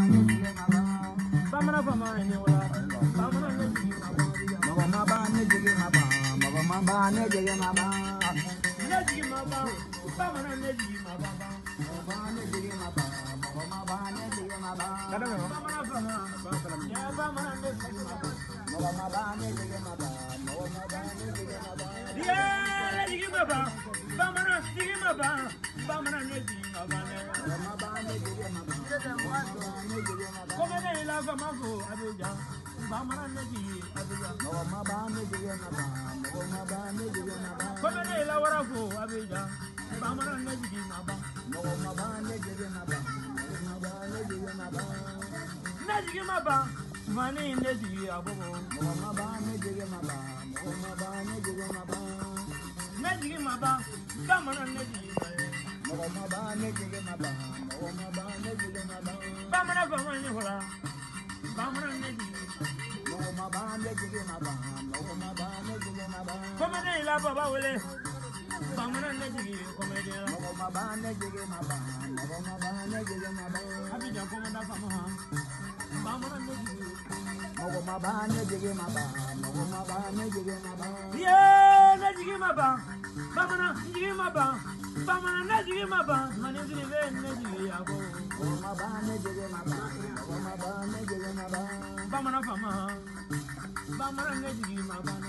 ban ne jigi ma ban. Bamanan faama ne wala. Bamanan ne jigi ma ban. Mɔgɔ ma ban ne jigi ma ban. Mɔgɔ ma ban ne jigi ma ban. Ne jigi ma ban. Bamanan ne jigi ma ban. Mɔgɔ ban ne jigi ma ban. Mɔgɔ ma ban ne jigi ma ban. Bamanan faama. Bamanan ne jigi ma ban. Mɔgɔ ma ban ne jigi ma ban. Mɔgɔ ma ban ne jigi ma ban. Ne jigi ma ban. Bamanan jigi ma ban. Bamanan ne jigi ma ban. Mɔgɔ ma ban ne jigi ma ban. Ne jigi ma ban. Comme ne la fama fo Abidjan. Bamanan ne jigi Abidjan. Mɔgɔ ma ban ne jigi ma ban. Mɔgɔ ma ban ne jigi ma ban. Comme ne la wara fo Abidjan. Bamanan ne jigi ma ban. Mɔgɔ ma ban ne jigi ma ban. Mɔgɔ ma ban ne jigi ma ban. Ne jigi ma ban. Mani ne jigi abobo. Mɔgɔ ma ban ne jigi ma ban. Mɔgɔ ma ban ne jigi ma ban. Ne jigi ma ban. Bamanan ne jigi ma ban. Mɔgɔ ma ban ne jigi ma ban. Mɔgɔ ma ban ne jigi ma ban. Bamanan faama ne wala. Bamanan ne jigi. Mɔgɔ ma ban ne jigi ma ban. Mɔgɔ ma ban ne jigi ma ban. Comme ne la baba wele. Bamanan ne jigi comme ne la. Mɔgɔ ma ban ne jigi ma ban. Mɔgɔ ma ban ne jigi ma ban. Abidjan commandant faama. Bamanan ne jigi. Mɔgɔ ma ban ne jigi ma ban. Mɔgɔ ma ban ne jigi ma ban. Ye ne jigi ma ban. Bamanan jigi ma ban. Bamanan ne jigi ma ban. Mani jigi bɛ ne jigi abo. Mɔgɔ ma ban ne jigi ma ban. Mɔgɔ ma ban ne jigi ma ban. Bamanan faama. Bamanan ne jigi ma ban.